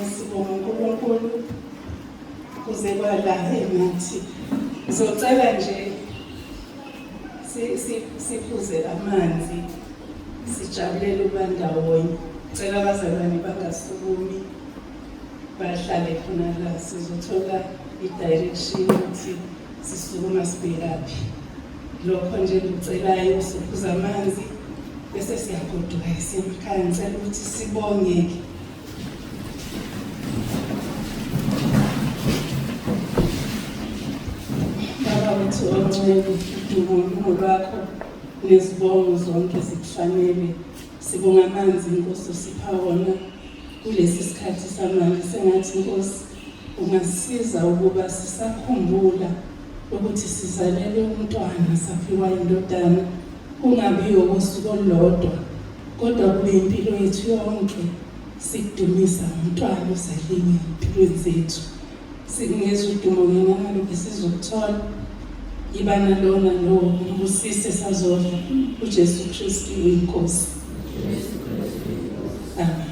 Sibonga uNkulunkulu kuze kwala enathi. Ngizocela nje siphuze amanzi sijabulele ukuba ndawonye. Cela abazalwane bangasukumi bahlale khona la sizothola i-direction ukuthi sisukuma sibhekaphi. Lokho nje ngikucelayo siphuza amanzi bese siyagoduka siye emakhaya. Ngicela ukuthi sibonge-ke. Baba wethu ongcwele, udumo lungolwakho nezibongo zonke zikufanele. Sibonga amanzi Nkosi osipha wona kulesi sikhathi samanje. Sengathi Nkosi ungasisiza ukuba sisakhumbula ukuthi sizalelwe umntwana saphiwa indodana, kungabi okosuku olulodwa kodwa kube impilo yethu yonke sikudumisa ngomntwana ozaliwe empilweni zethu. Sikunikeza udumo ngena ngalokhu esizokuthola. Yiba nalona lowo umbusise sazodla uJesu Kristu uyiNkosi. Amen.